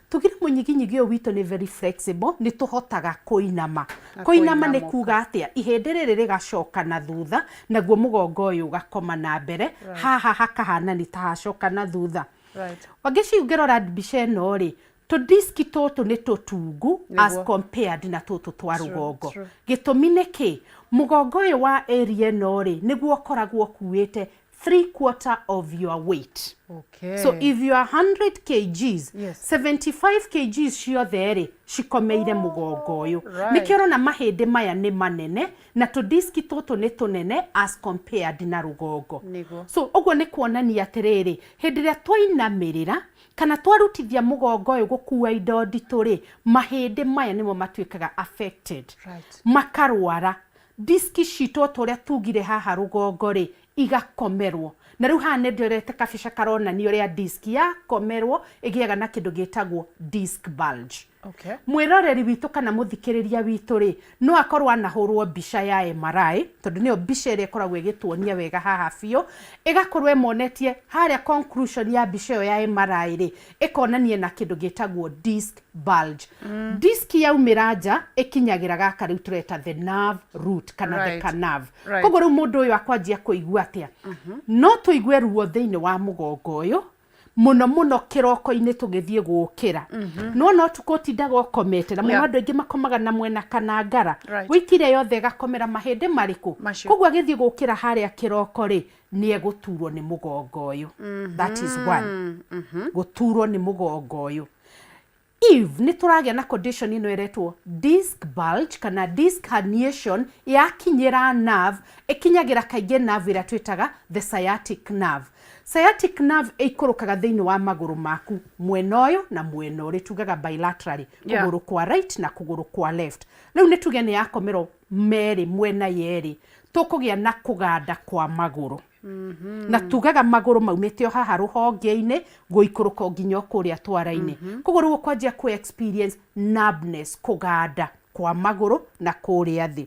Tugire mũnyiginyigi ũyũ witũ nĩ very flexible, nĩ tũhotaga kũinama. Kũinama nĩ kũinamũka. Kuga atĩa? Ihĩndĩ rĩrĩ rĩgacoka na thutha, naguo mũgongo ũyũ ũgakoma na mbere, haha hakahana nĩ ta hacoka na thutha. Wangeci, ũngĩrora mbica ĩno rĩ, tũdiski tũtũ nĩ tũtungu as compared na tũtũ twa rũgongo. Gĩtũmi nĩ kĩ? Mũgongo ũyũ wa area ĩno rĩ, nĩguo ũkoragwo ũkuĩte three quarter of your weight. So if you are 100 kgs, 75 kgs ciothe rĩ, cikomeire mũgongo ũyũ. Nĩkĩo ũrona mahĩndĩ maya nĩ manene na tũdiski tũtũ nĩ tũnene as compared na rũgongo. So ũguo nĩ kuonania atĩrĩrĩ, hĩndĩ ĩrĩa twainamĩrĩra kana twarutithia mũgongo ũyũ gũkua indo nditũ rĩ, mahĩndĩ maya nĩmo matuĩkaga affected. Makarwara. Diski citũ, o ta ũrĩa tugire haha rũgongo rĩ, igakomerwo. Na rĩu haha nĩ ndorete kabica karonania ũrĩa disk yakomerwo ĩgĩaga na kĩndũ gĩtagwo disc bulge. Mwĩroreri witũ kana mũthikĩrĩria witũ rĩ, no akorwo anahũrwo mbica ya MRI, tondũ nĩyo mbica ĩrĩa ĩkoragwo ĩgĩtuonia wega haha biũ, ĩgakorwo ĩmonetie harĩa conclusion ya mbica ĩyo ya MRI rĩ, ĩkonania na kĩndũ gĩtagwo disc bulge. Disc yaumĩra nja ĩkinyagĩra gaka rĩu tũreta the nerve root kana the nerve. Koguo rĩu mũndũ ũyũ akwanjia kũigua atĩa? No tũigue ruo thĩinĩ wa mũgongo ũyũ, mũno mũno kĩroko-inĩ tũgĩthiĩ gũkĩra. No no ũtukũ ũtindaga ũkomete na mũno. Andũ aingĩ makomaga na mwena kana ngara. Wĩikire yothe ĩgakomera mahĩndĩ marĩkũ? Macio. Koguo agĩthiĩ gũkĩra harĩa kĩroko rĩ, nĩ egũturwo nĩ mũgongo ũyũ. That is one, gũturwo nĩ mũgongo ũyũ. If nĩ tũragĩa na condition ĩno ĩretwo disc bulge kana disc herniation, yakinyĩra nerve, ĩkinyagĩra kaingĩ nerve ĩrĩa twĩtaga the sciatic nerve. Sciatic nerve ĩikũrũkaga thĩinĩ wa magũrũ maku mwena ũyũ na mwena ũrĩ, tugaga bilaterally, kũgũrũ kwa right na kũgũrũ kwa left. Rĩu nĩ tuge nĩ yakomerwo merĩ mwena yerĩ, tũkũgĩa na kũganda kwa magũrũ, na tugaga magũrũ maumĩte o haha rũhonge-inĩ gũikũrũka o nginya o kũrĩa twara-inĩ. Koguo rĩu ũkwanjia kũ experience numbness, kũganda kwa magũrũ na kũrĩa thĩ.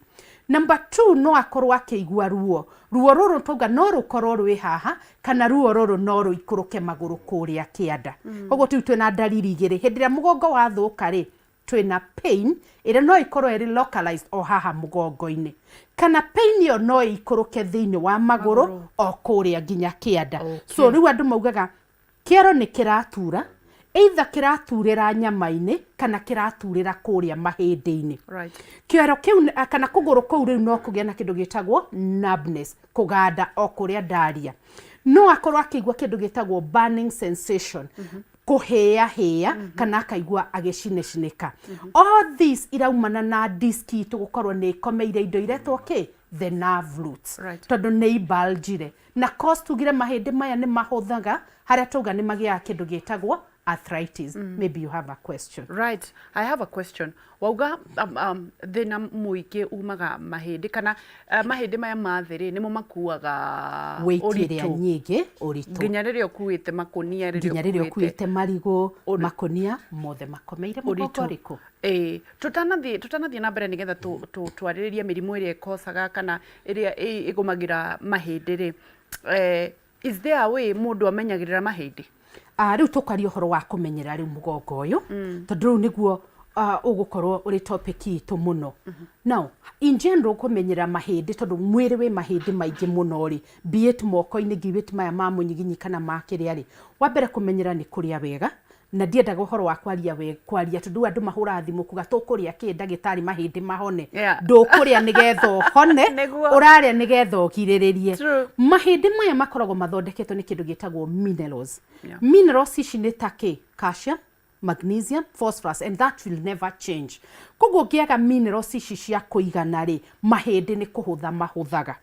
Number two, no akorwo akĩigua ruo. Ruo rũrũ twauga no rũkorwo rwĩ haha kana ruo rũrũ no rũikũrũke magũrũ kũrĩa kĩanda. Koguo rĩu twĩna ndariri igĩrĩ. Hĩndĩ ĩrĩa mũgongo wathũka rĩ, twĩna pain ĩrĩa no ĩkorwo ĩrĩ localized o haha mũgongo-inĩ, kana pain ĩyo no ĩikũrũke thĩinĩ wa magũrũ o kũrĩa nginya kĩanda. So rĩu andũ maugaga kĩero nĩ kĩratura, either kĩraturĩra nyama-inĩ kana kĩraturĩra kũrĩa mahĩndĩ-inĩ. Kĩero kĩu kana kũgũrũ kũu rĩu no kũgĩa na kĩndũ gĩtagwo numbness, kũganda o kũrĩa ndaria. No akorwo akĩigua kĩndũ gĩtagwo burning sensation, kũhĩa hĩa, kana akaigua agĩcinicinĩka. All this iraumana na disk itũ gũkorwo nĩ ĩkomeire indo iretwo kĩ? The nerve roots. Tondũ nĩ ibulgire na cause tugire mahĩndĩ maya nĩ mahũthaga, harĩa tauga nĩ magĩaga kĩndũ gĩtagwo arthritis. Maybe you have a question. Right, I have a question. Wauga thĩna mũingĩ umaga mahĩndĩ kana mahĩndĩ maya ma thĩ rĩ, nĩmo makuaga weight ĩrĩa ũritũ. Nyingĩ, ũritũ. Nginya rĩrĩa ũkuĩte makũnia, rĩrĩa nginya rĩrĩa ũkuĩte ũkuĩte marigũ, makũnia mothe makomeire mũgongo. Ũritũ. Ũrĩkũ? Ĩĩ, tũtanathiĩ na mbere nĩgetha twarĩrĩrie mĩrimũ ĩrĩa ĩkocaga kana ĩrĩa ĩgũmagĩra mahĩndĩ rĩ, is there a way mũndũ amenyagĩrĩra mahĩndĩ? Ah, rĩu tũkaria ũhoro wa kũmenyera rĩu mũgongo ũyũ, tondũ rĩu nĩguo ũgũkorwo ũrĩ topic itũ mũno. Now, in general, kũmenyera mahĩndĩ, tondũ mwĩrĩ wĩ mahĩndĩ maingĩ mũno rĩ, be it moko-inĩ, be it maya ma mũnyiginyi kana ma kĩrĩa rĩ, wa mbere kũmenyera nĩ kũrĩa wega. Na ndiendaga ũhoro wa kwaria we kwaria, tondũ andũ mahũraga thimũ kuga, "Tũkũrĩa kĩ, ndagĩtarĩ, mahĩndĩ mahone?" Ndũkũrĩa nĩgetha ũhone. Ũrarĩa nĩgetha ũgirĩrĩrie. Mahĩndĩ maya makoragwo mathondeketwo nĩ kĩndũ gĩtagwo minerals. Minerals ici nĩ ta kĩ? Calcium, magnesium, phosphorus, and that will never change. Koguo ũngĩaga minerals ici cia kũigana rĩ, mahĩndĩ nĩ kũhũtha mahũthaga.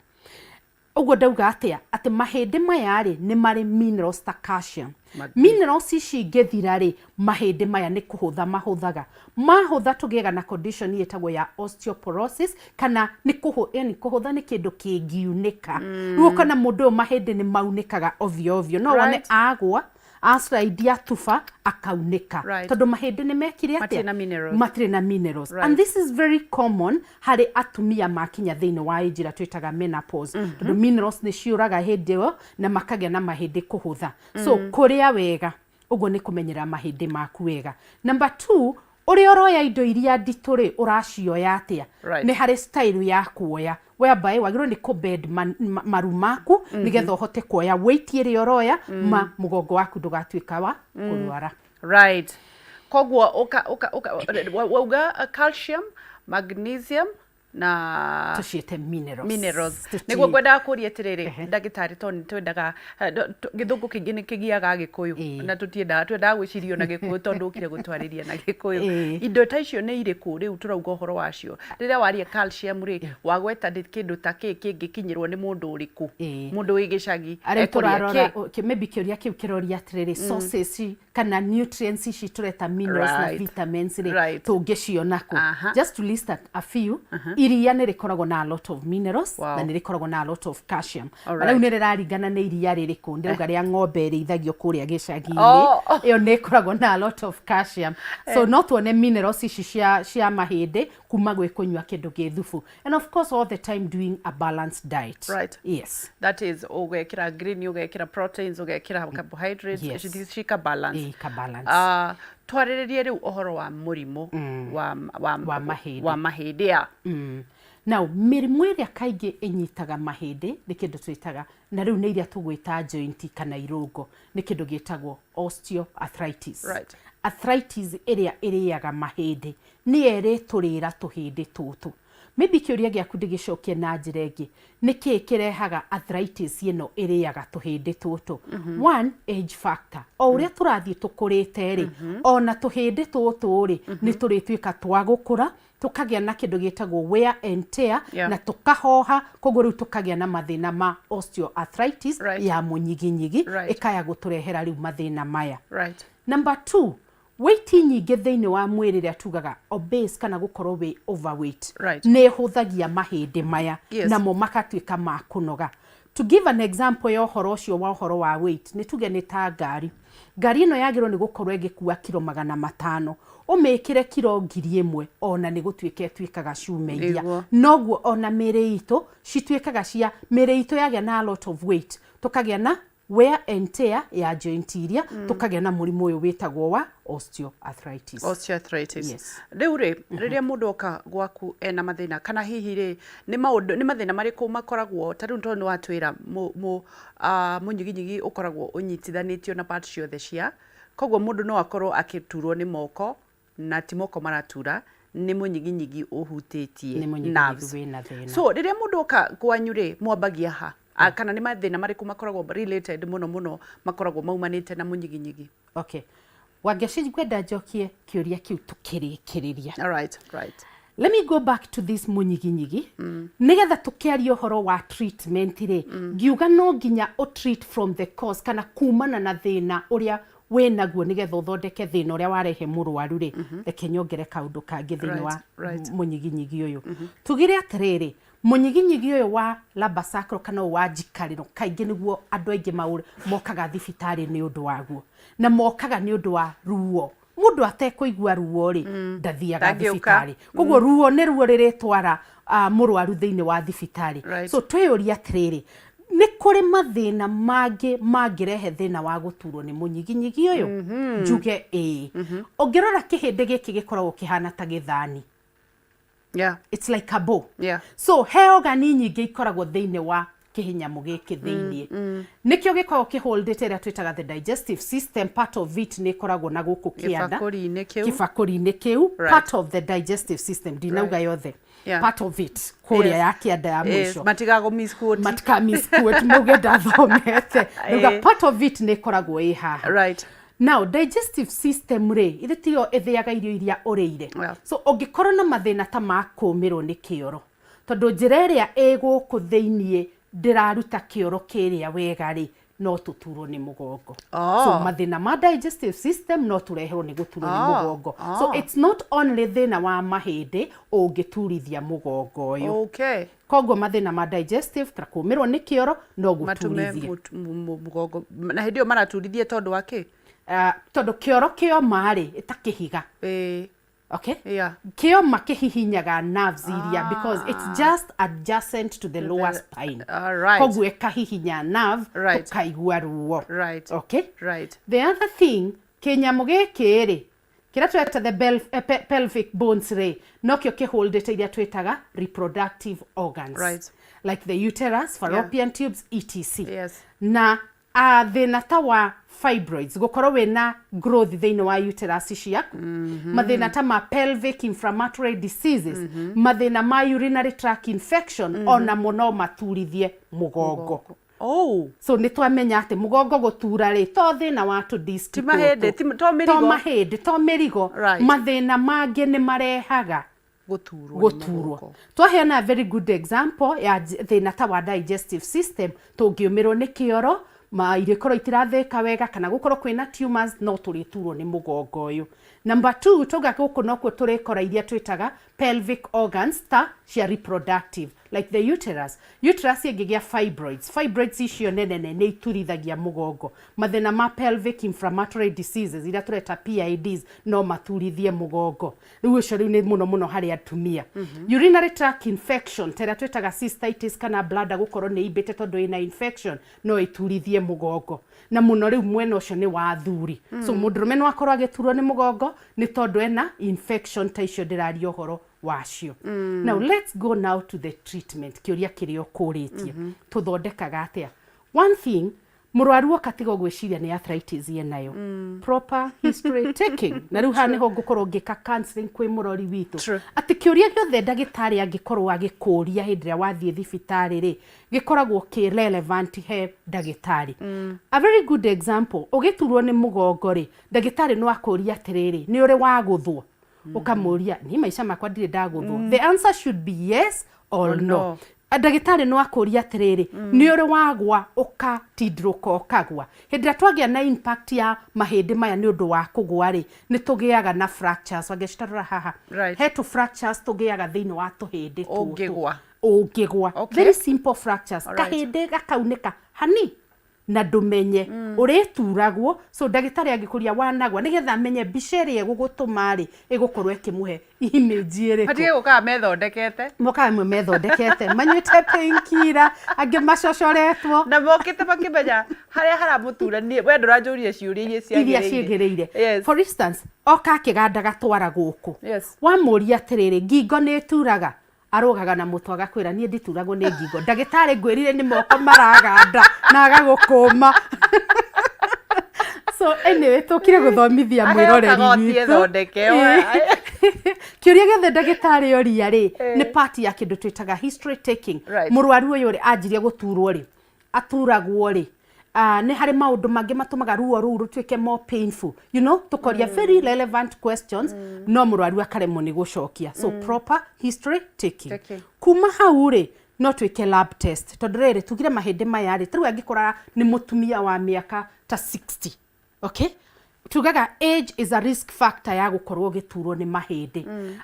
Ũguo ndauga atĩa? Atĩ mahĩndĩ maya rĩ, nĩ marĩ minerals ta calcium. Minerals ici ingĩthira rĩ, mahĩndĩ maya nĩ kũhũtha mahũthaga. Mahũtha, tũgĩaga na condition ĩtagwo ya osteoporosis, kana nĩ kũhũ, yani kũhũtha nĩ kĩndũ kĩngiunĩka. Rĩu ũkona mũndũ ũyũ mahĩndĩ nĩ maunĩkaga ovyo ovyo. No wone agwa, aslide, atuba, akaunĩka, tondũ mahĩndĩ nĩ mekire Matirĩ atĩa? Na minerals. Matirĩ na minerals. And this is very common harĩ atumia makinya thĩinĩ wa age ĩrĩa twĩtaga menopause, tondũ minerals nĩ ciũraga hĩndĩ ĩyo na makagĩa na mahĩndĩ kũhũtha. So kũrĩa wega, Ũguo nĩ kũmenyerera mahĩndĩ maku wega. Number two, ũrĩa ũroya indo iria nditũ rĩ, ũracioya atĩa? Nĩ harĩ style ya kuoya whereby wagĩrĩirwo nĩ kũ bend maru maku nĩgetha ũhote kuoya weight ĩrĩa ũroya ma mũgongo waku ndũgatuĩka wa kũrwara. Right. Koguo ũka ũka ũka wauga calcium, magnesium na Tũciĩte minerals. Minerals. Nĩguo ngwendaga kũria atĩrĩrĩ, ndagĩtarĩ, tondũ nĩ twendaga gĩthũngũ kĩingĩ nĩ kĩgiaga Agĩkũyũ na tũtiendaga, twendaga gwĩcirio na Gĩkũyũ tondũ ũkire gũtwarĩria na Gĩkũyũ. Indo ta icio nĩ irĩkũ rĩu tũrauga ũhoro wacio? Rĩrĩa waria calcium rĩ, wagweta nĩ kĩndũ ta kĩ kĩngĩkinyĩrwo nĩ mũndũ ũrĩkũ? Mũndũ wĩ gĩcagi Rĩu ekũrĩa tũrarora kĩ? Maybe kĩũria kĩu kĩroria atĩrĩrĩ, sources kana nutrients ici tũreta minerals na vitamins rĩ, tũngĩciona kũ? Just to list a few, iria nĩ rĩkoragwo na a lot of minerals na nĩ rĩkoragwo na a lot of calcium. Na rĩu nĩ rĩraringana nĩ iria rĩrĩkũ. Ndĩrauga rĩa ng'ombe ĩrĩithagio kũrĩa gĩcagi-inĩ. Ĩyo nĩ ĩkoragwo na a lot of calcium. So no tuone minerals ici cia mahĩndĩ kuma gwĩ kũnyua kĩndũ gĩ thubu. And of course all the time doing a balanced diet. Yes. That is ũgekĩra green, ũgekĩra proteins, ũgekĩra carbohydrates. Cika balance. Ĩĩ, ka balance. Twarĩrĩrie rĩu ũhoro wa mũrimũ wa Wa mahĩndĩ. Wa mahĩndĩ ya. Now, mĩrimũ ĩrĩa kaingĩ ĩnyitaga mahĩndĩ nĩ kĩndũ twĩtaga, na rĩu nĩ iria tũgwĩta joint kana irũngo, nĩ kĩndũ gĩtagwo osteoarthritis. Arthritis ĩrĩa ĩrĩaga mahĩndĩ nĩyo ĩrĩtũrĩra tũhĩndĩ tũtũ. Maybe kĩũria gĩaku ndĩgĩcokie na njĩra ĩngĩ. Nĩ kĩĩ kĩrehaga arthritis ĩno ĩrĩaga tũhĩndĩ tũtũ? One, age factor. O ũrĩa tũrathiĩ tũkũrĩte rĩ, ona tũhĩndĩ tũtũ rĩ, nĩ tũrĩtuĩka twa gũkũra, tũkagĩa na kĩndũ gĩtagwo wear and tear, na tũkahoha, koguo rĩu tũkagĩa na mathĩna ma osteoarthritis ya mũnyiginyigi, ĩkaya gũtũrehera rĩu mathĩna maya. Number two, weight nyingĩ thĩinĩ wa mwĩrĩ ĩrĩa tugaga obese kana gũkorwo wĩ overweight, nĩ ĩhũthagia mahĩndĩ maya, namo makatuĩka ma kũnoga. To give an example ya ũhoro ũcio wa ũhoro wa weight, nĩ tuge nĩ ta ngari. Ngari ĩno yagĩrĩirwo nĩ gũkorwo ĩgĩkua kiro 500, ũmĩkĩre kiro 1000, ona nĩ gũtuĩka ĩtuĩkaga cuma iria. Noguo ona mĩĩrĩ itũ cituĩkaga cia, mĩĩrĩ itũ yagĩa na a lot of weight, tũkagĩa na wear and tear ya joint iria, tũkagĩa na mũrimũ ũyũ wĩtagwo wa osteoarthritis. Osteoarthritis. Yes. Rĩu rĩ, rĩrĩa mũndũ oka gwaku ena mathĩna, kana hihi rĩ, nĩ maũndũ, nĩ mathĩna marĩkũ makoragwo ta rĩu, tondũ nĩ watwĩra mũnyiginyigi ũkoragwo ũnyitithanĩtio na part ciothe cia, koguo mũndũ no akorwo akĩturwo nĩ moko na ti moko maratura, nĩ mũnyiginyigi ũhutĩtie Nĩ mũnyiginyigi nerves. Wĩna thĩna. So rĩrĩa mũndũ oka kwanyu rĩ, mwambagia ha? Kana nĩ mathĩna marĩkũ makoragwo related mũno mũno, makoragwo maumanĩte na mũnyiginyigi? Okay, Wangeci, ngwenda njokie kĩũria kĩu tũkĩrĩkĩrĩria. All right, right. Let me go back to this mũnyiginyigi nĩgetha tũkĩaria ũhoro wa treatment rĩ, ngiuga no nginya ũ treat from the cause kana kumana na thĩna ũrĩa wĩnaguo nĩgetha ũthondeke thĩna ũrĩa warehe mũrwaru rĩ, reke nyongere kaũndũ kangĩ thĩinĩ wa mũnyiginyigi ũyũ. Tugire atĩrĩrĩ, mũnyiginyigi ũyũ wa lumbar sacral kana ũyũ wa njikarĩro kaingĩ nĩguo andũ aingĩ mokaga thibitarĩ nĩ ũndũ waguo, na mokaga nĩ ũndũ wa ruo. Mũndũ atekũigua ruo rĩ, ndathiaga Ndangĩũka. thibitarĩ. Koguo ruo nĩ ruo rĩrĩtwara mũrwaru thĩinĩ wa thibitarĩ. So twĩyũrie atĩrĩrĩ, nĩ kũrĩ mathĩna mangĩ mangĩrehe thĩna wa gũturwo nĩ mũnyiginyigi ũyũ? Njuge ĩĩ. Ũngĩrora kĩhĩndĩ gĩkĩ gĩkoragwo kĩhana ta gĩthani. It's like a bow. So he ogani nyingĩ ikoragwo thĩinĩ wa kĩhinyamũ gĩkĩ thĩinĩ, nĩkĩo gĩkoragwo kĩholdĩte ĩrĩa twĩtaga the digestive system. Part of it nĩ ĩkoragwo na gũkũ kĩanda. Gĩbakũri-inĩ kĩu. Kĩbakũri-inĩ kĩu. Part of the digestive system, ndinauga yothe. Part of it kũrĩa ya kĩanda ya mũico. Matigagũ misquote. Matika misquote mauge ndathomete. Ndauga part of it nĩ ĩkoragwo ĩ haha. Now, digestive system rĩ, ithe tiyo ĩthĩaga irio iria ũrĩire? So ũngĩkorwo na mathĩna ta ma kũmĩrwo nĩ kĩoro, tondũ njĩra ĩrĩa ĩ gũkũ thĩiniĩ ndĩraruta kĩoro kĩrĩa wega rĩ, no tũturwo nĩ mũgongo. So mathĩna ma digestive system no tũreherwo nĩ gũturwo nĩ mũgongo. So it's not only thĩna wa mahĩndĩ ũngĩturithia mũgongo ũyũ. Koguo mathĩna ma digestive ta kũmĩrwo nĩ kĩoro no Matume gũturithie. Mũgongo na hĩndĩ ĩyo maraturithie tondũ wa kĩ? Tondũ kĩoro kĩoma rĩ, ta kĩhiga. Okay? Yeah. Kĩoma kĩhihinyaga nerves iria because it's just adjacent to the lower spine. All right. Koguo ĩkahihinya nerve tũkaigua ruo. Okay? Right. The other thing, kĩnyamũ gĩkĩ rĩ, kĩrĩa tweta the pelvic bones rĩ, nokĩo kĩholdĩte iria twĩtaga reproductive organs. Like the uterus, fallopian tubes, etc. Na thĩna ta wa fibroids, gũkorwo wĩna growth thĩinĩ wa uterus ciaku, mathĩna ta ma pelvic inflammatory diseases, mathĩna ma urinary tract infection, ona mo no maturithie mũgongo. Oh. So nĩ twamenya atĩ mũgongo gũtura rĩ, to thĩna wa tũ disc Ti mahĩndĩ, tũtũ. to mĩrigo. To mahĩndĩ, to mĩrigo. Mathĩna mangĩ nĩ marehaga Gũturwo nĩ gũturwo. mũgongo. Twaheana a very good example ya thĩna ta wa digestive system, tũngĩũmĩrwo nĩ kĩoro, ma irio ikorwo itirathĩka wega, kana gũkorwo kwĩna tumors, no tũrĩturwo nĩ mũgongo ũyũ. Number 2, tauga gũkũ nokuo tũrĩkora iria twĩtaga pelvic organs ta cia reproductive, like the uterus. Uterus ĩngĩgĩa fibroids, fibroids icio nene nĩ iturithagia mũgongo. Mathĩna ma pelvic inflammatory diseases iria tũreta PIDs no maturithie mũgongo. Rĩu ũcio rĩu nĩ mũno mũno harĩ atumia. Urinary tract infection ta ĩrĩa twĩtaga cystitis kana bladder gũkorwo nĩ imbĩte tondũ ĩna infection no ĩturithie mũgongo. Na mũno rĩu mwena ũcio nĩ wa athuri. So mũndũrũme no akorwo agĩturwo nĩ mũgongo nĩ tondũ ena infection ta icio ndĩraria ũhoro wacio. Now let's go now to the treatment, kĩũria kĩrĩa ũkũrĩtie. Tũthondekaga atĩa? One thing, mũrwaru oka tiga gwĩciria nĩ arthritis yenayo. Proper history taking. Na rĩu haha nĩho ngũkorwo ngĩka counseling kwĩ mũrori witũ. Atĩ kĩũria gĩothe ndagĩtarĩ angĩkorwo agĩkũria hĩndĩ ĩrĩa wathiĩ thibitarĩ rĩ, gĩkoragwo kĩ relevant he ndagĩtarĩ. A very good example, ũgĩturwo nĩ mũgongo rĩ, ndagĩtarĩ no akũrie atĩrĩrĩ, nĩ ũrĩ wagũthwo? Ũkamũria, niĩ maica makwa ndirĩ ndagũthwo. The answer should be yes or Or no. no. Ndagĩtarĩ no akũria atĩrĩrĩ, nĩ ũrĩ wagwa ũkatindĩrũka ũkagwa? Hĩndĩ ĩrĩa twagĩa na impact ya mahĩndĩ maya nĩ ũndũ wa kũgwa rĩ, nĩ tũgĩaga na fractures. Wangeci, haha. He tũ fractures tũgĩaga thĩinĩ wa tũhĩndĩ tũtũ. Ũngĩgwa. Ũngĩgwa. Very simple fractures. Kahĩndĩ gakaunĩka hani na ndũmenye ũrĩturagwo. So ndagĩtarĩ angĩkũria wanagwa, nĩgetha amenye mbica ĩrĩa ĩgũgũtũma rĩ, ĩgũkorwo ĩkĩmũhe image ĩrĩkũ. Matige gũkaga methondekete. Mokaga amwe methondekete, manyuĩte painkiller, angĩ macocoretwo. Na mokĩte makĩmenya harĩa haramũtura. Niĩ we ndũranjũria ciũria iria iria ciagĩrĩire. Ciĩgĩrĩire. For instance, oka akĩgandaga twara gũkũ. Wamũria atĩrĩrĩ, ngingo nĩ ĩturaga? Arũgaga na mũtwe agakwĩra, niĩ ndituragwo nĩ ngingo ndagĩtarĩ, ngwĩrire nĩ moko maraganda, na agagũkũma. So anyway, tũkire gũthomithia Aheo mwĩroreri kagoti witũ. ethondeke. Kĩũria gĩothe ndagĩtarĩ oria rĩ, nĩ part ya kĩndũ twĩtaga history taking. Mũrwaru ũyũ rĩ, anjirie gũturwo rĩ, aturagwo rĩ, nĩ harĩ maũndũ mangĩ matũmaga ruo rũu rũtuĩke more painful, tũkoria very relevant questions, no mũrwaru akaremwo nĩ gũcokia. So proper history taking. Taking. Kuma hau rĩ, no twĩke lab test, tondũ rĩrĩ tugire mahĩndĩ maya rĩ, tarĩu angĩkora nĩ mũtumia wa mĩaka ta 60, okay, tugaga age is a risk factor ya gũkorwo ũgĩturwo nĩ mahĩndĩ.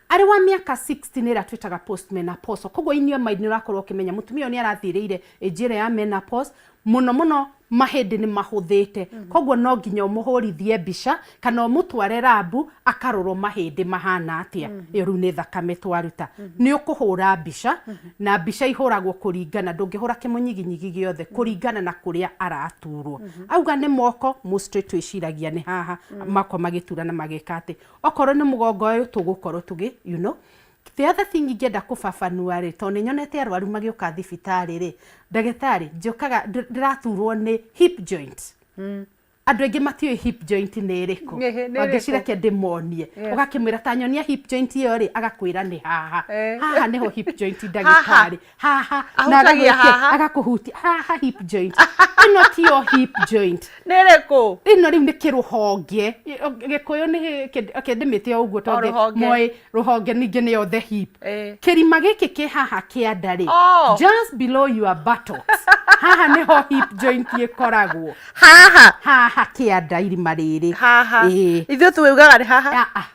Arĩ wa mĩaka 60 nĩ ĩrĩa twĩtaga postmenopausal. Koguo in your mind nĩ ũrakorwo ũkĩmenya mũtumia ũyũ nĩ arathirĩire age ĩrĩa ya menopause, mũno mũno mahĩndĩ nĩ mahũthĩte. Koguo no nginya ũmũhũrithie mbica kana ũmũtware rabu akarorwo mahĩndĩ mahana atĩa. Ĩyo rĩu nĩ thakame twaruta. Nĩ ũkũhũra mbica, na mbica ihũragwo kũringana, ndũngĩhũra kĩmũnyiginyigi gĩothe, kũringana na kũrĩa araturwo. Auga nĩ moko, mostly twĩciragia nĩ haha mako magĩtura na magĩka atĩ okorwo nĩ mũgongo ũyũ tũgũkorwo tũgĩ The other thing ingĩenda kũbabanua rĩ, tondũ nĩ nyonete arwaru magĩũka thibitarĩ rĩ, ndagĩtarĩ, njũkaga ndĩraturwo nĩ hip joint. Andũ aingĩ matiũĩ hip joint nĩ ĩrĩkũ. Nĩ Wangeci, ĩrĩkũ? Reke ndĩmonie. Ũgakĩmwĩra, ta nyonia hip joint ĩyo rĩ, agakwĩra nĩ haha. Haha nĩho hip joint, ndagĩtarĩ, haha. Na Ahutagia haha. Agakũhutia haha hip joint. Ĩno tiyo hip joint. Nĩ ĩrĩkũ? Ĩno rĩu nĩ kĩrũhonge. Gĩkũyũ nĩ okay, ndĩmĩte o ũguo tondũ rũhonge. Moĩ rũhonge ningĩ nĩyo the hip. Kĩrima gĩkĩ kĩ haha kĩa nda rĩ, just below your buttocks, haha nĩho hip joint ĩkoragwo. Haha? Haha kĩanda, irima rĩrĩ. Haha. Ĩĩ. Ithuĩ tuugaga nĩ haha. Ah, ah.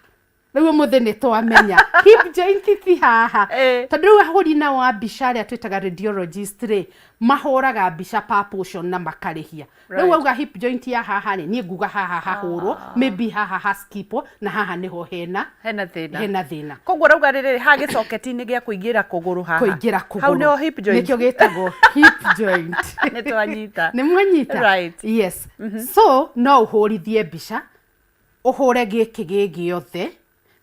Rĩu ũmũthĩ nĩ twamenya hip joint ti haha. Tondũ rĩu ahũri nao a mbica arĩa twĩtaga radiologist rĩ, mahũraga mbica per portion na makarĩhia. Rĩu auga hip joint ya haha rĩ, niĩ nguga haha hahũrwo, maybe haha haskipwo na haha nĩho hena hena thĩna. Hena thĩna. Koguo rauga rĩrĩ ha gĩcoketi-inĩ gĩa kũingĩra kũgũrũ haha. Kũingĩra kũgũrũ. Hau nĩho hip joint. Nĩkĩo gĩtagwo hip joint. Nĩ twanyita. Nĩ mwanyita? Right. Yes. So no ũhũrithie mbica, ũhũre gĩkĩ gĩ gĩothe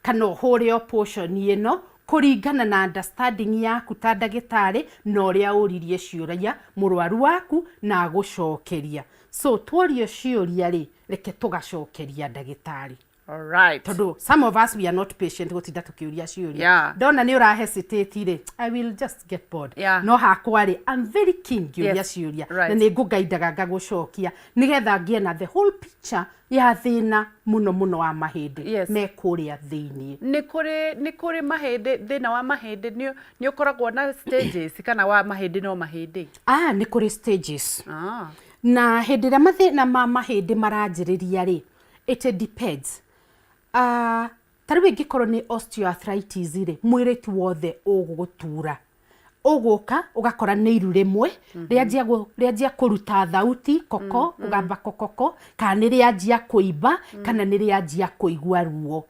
kana ũhũre o portion ĩno kũringana na understanding yaku ta ndagĩtarĩ na ũrĩa ũririe ciũria mũrwaru waku na agũcokeria. So tworio ciũria rĩ, reke tũgacokeria ndagĩtarĩ. Alright. Tondũ some of us, we are not patient gũtinda tũkĩũria ciũria. Ndona nĩ ũra hesitate rĩ, I will just get bored. No hakwa rĩ, I'm very keen ngĩũria ciũria na nĩ ngũgaindaga ngagũcokia nĩgetha ngĩe na the whole picture ya thĩna mũno mũno wa mahĩndĩ me kũrĩa thĩiniĩ. Nĩ kũrĩ mahĩndĩ, thĩna wa mahĩndĩ nĩ ũkoragwo na stages kana wa mahĩndĩ no mahĩndĩ? Ah, nĩ kũrĩ stages. Na hĩndĩ ĩrĩa mathĩna ma mahĩndĩ maranjĩrĩria rĩ, it depends. Ta rĩu ĩngĩkorwo nĩ osteoarthritis rĩ, mwĩrĩ ti wothe ũgũgũtura, ũgũka ũgakora nĩ iru rĩmwe rĩanjia kũruta thauti koko, kũgamba kokoko, kana nĩ rĩanjia kũimba, kana nĩ rĩanjia kũigua ruo.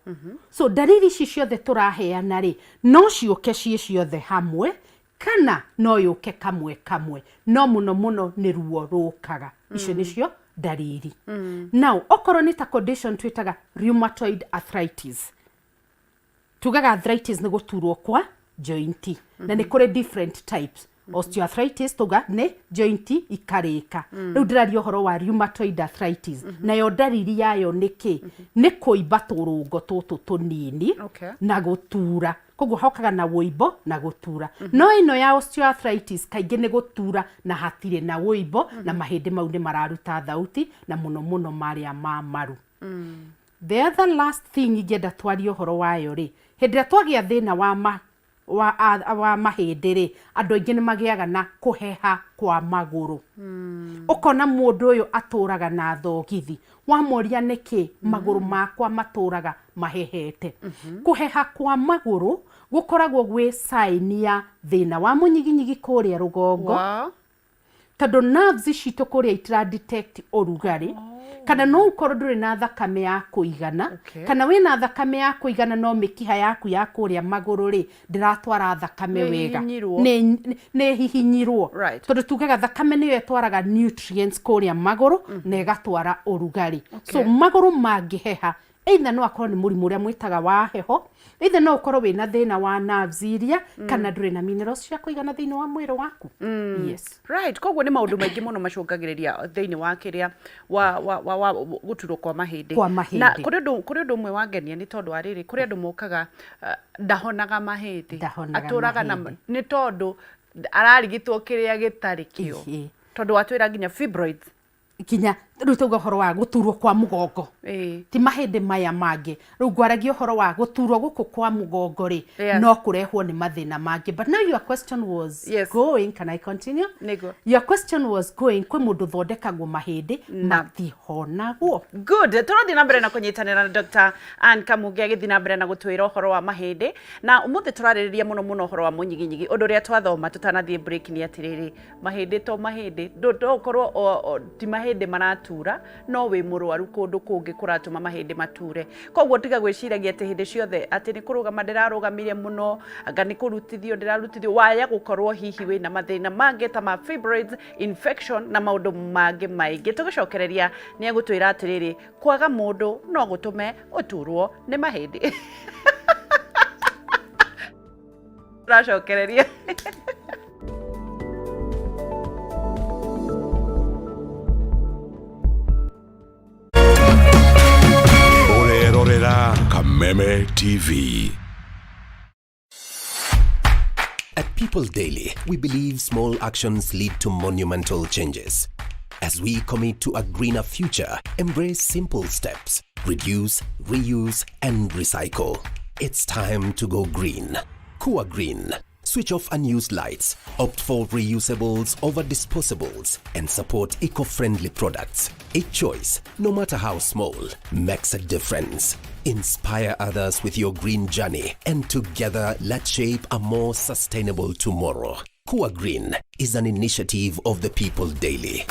So ndariri ici ciothe tũraheana rĩ, no ciũke ciĩ ciothe hamwe kana no yũke kamwe kamwe, no mũno mũno nĩ ruo rũkaga. Icio nĩcio ndariri. Now okorwo nĩ ta condition twĩtaga rheumatoid arthritis, tugaga arthritis nĩ gũturwo kwa joint, na nĩ kũrĩ different types. Osteoarthritis tuga nĩ joint ikarĩka. Rĩu ndĩraria ũhoro wa rheumatoid arthritis, nayo ndariri yayo nĩ kĩ? Nĩ kũimba tũrũngo tũtũ tũnini na gũtura. Koguo hokaga na wũimbo na gũtura. No ĩno ya osteoarthritis kaingĩ nĩ gũtura na hatirĩ na wũimbo, na mahĩndĩ mau nĩ mararuta thauti, na mũno mũno marĩa ma maru. The other last thing ingĩenda twarie ũhoro wayo rĩ, hĩndĩ ĩrĩa twagĩa thĩna wa mahĩndĩ rĩ, andũ aingĩ nĩ magĩaga na kũheha kwa magũrũ. Ũkona mũndũ ũyũ atũraga na thogithi, wamoria nĩkĩ, magũrũ makwa matũraga mahehete. Kũheha kwa magũrũ gũkoragwo gwĩ sign ya thĩna wa mũnyiginyigi kũrĩa rũgongo, tondũ nerves citũ kũrĩa itira detect ũrugarĩ, kana no ũkorwo ndũrĩ na thakame ya kũigana, kana wĩna thakame ya kũigana no mĩkiha yaku ya kũrĩa magũrũ rĩ, ndĩratwara thakame Nĩ wega. hihinyirwo. Nĩ hihinyirwo. Tondũ tugaga thakame nĩyo ĩtwaraga nutrients kũrĩa magũrũ na ĩgatwara ũrugarĩ. So magũrũ mangĩheha, either no akorwo nĩ mũrimũ ũrĩa mwĩtaga wa heho, either no ũkorwo wĩna thĩna wa nerves iria, kana ndũrĩ na minerals cia kũigana thĩinĩ wa mwĩrĩ waku. Yes. Right, koguo nĩ maũndũ maingĩ mũno macũngagĩrĩria thĩinĩ wa kĩrĩa wa gũturwo kwa mahĩndĩ. Kwa mahĩndĩ. Na kũrĩ ũndũ ũmwe wangenia nĩ tondũ wa rĩrĩ, kũrĩ andũ mokaga, ndahonaga mahĩndĩ. Ndahonaga Atũraga na mahĩndĩ. Nĩ tondũ ararigitwo kĩrĩa gĩtarĩ kĩo. Tondũ watwĩra nginya fibroids. Kinya rĩu tauga ũhoro wa gũturwo kwa mũgongo, ti mahĩndĩ maya mangĩ. Rĩu ngwaragia ũhoro wa gũturwo gũkũ kwa mũgongo rĩ, no kũrehwo nĩ mathĩna mangĩ. But now your question was going, can I continue? Nĩguo. Your question was going, kwĩ mũndũ ũthondekagwo mahĩndĩ matihonagwo. Good. Tũrathiĩ na mbere na kũnyitanĩra na Dr. Ann Kamunge agĩthiĩ na mbere na gũtwĩra ũhoro wa mahĩndĩ, na ũmũthĩ tũrarĩrĩria mũno mũno ũhoro wa mũnyiginyigi. Ũndũ ũrĩa twathoma tũtanathiĩ break nĩ atĩrĩrĩ, mahĩndĩ to mahĩndĩ, no ũkorwo ti mahĩndĩ maratura, no wĩ mũrwaru kũndũ kũngĩ kũratũma mahĩndĩ mature. Koguo tiga gwĩciragia atĩ hĩndĩ ciothe atĩ nĩ kũrũgama ndĩrarũgamire mũno, anga nĩ kũrutithio ndĩrarutithio, waya gũkorwo hihi wĩna mathĩna mangĩ ta ma fibroids, infection na maũndũ mangĩ maingĩ. Tũgĩcokereria nĩ egũtwĩra atĩrĩrĩ, kwaga mũndũ no gũtũme ũturwo nĩ mahĩndĩ. Tũracokereria. Ũrerorera Kameme TV. At People Daily, we believe small actions lead to monumental changes. As we commit to a greener future, embrace simple steps: reduce, reuse, and recycle. It's time to go green. Kua Green. Switch off unused lights, opt for reusables over disposables, and support eco friendly products. Each choice, no matter how small, makes a difference. Inspire others with your green journey, and together let's shape a more sustainable tomorrow. Kua Green is an initiative of the People Daily.